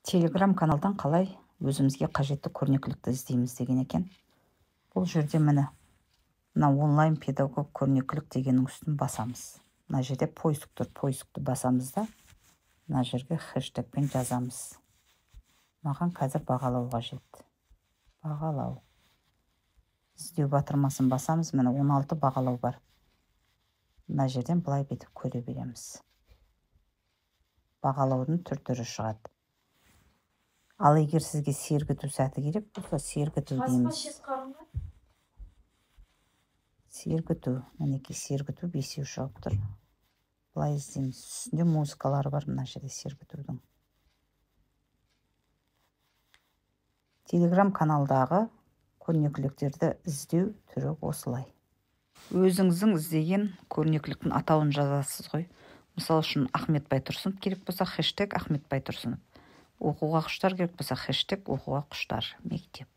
Телеграм каналдан қалай өзімізге қажетті көрнекілікті іздейміз деген екен. Бұл жерде міне мына онлайн педагог көрнекілік дегеннің үстін басамыз. Мына жерде поиск тұр, поискті басамыз да мына жерге хэштегпен жазамыз. Маған қазір бағалау қажет. Бағалау. Іздеу батырмасын басамыз. Міне 16 бағалау бар. Мына жерден былай бүйтіп көре береміз. Бағалаудың түр-түрі шығады. Ал егер сізге сергіту сәті керек болса, сергіту дейміз. Сергіту, мінекей сергіту 5 шығып тұр. Былай іздейміз. Үстінде музыкалары бар мына жерде сергітудің. Телеграм каналдағы көрнекіліктерді іздеу түрі осылай. Өзіңіздің іздеген көрнекіліктің атауын жазасыз ғой. Мысал үшін Ахмет Байтұрсынов керек болса, хэштег Ахмет Байтұрсынов. Оқуға құштар керек болса, хэштег оқуға құштар мектеп.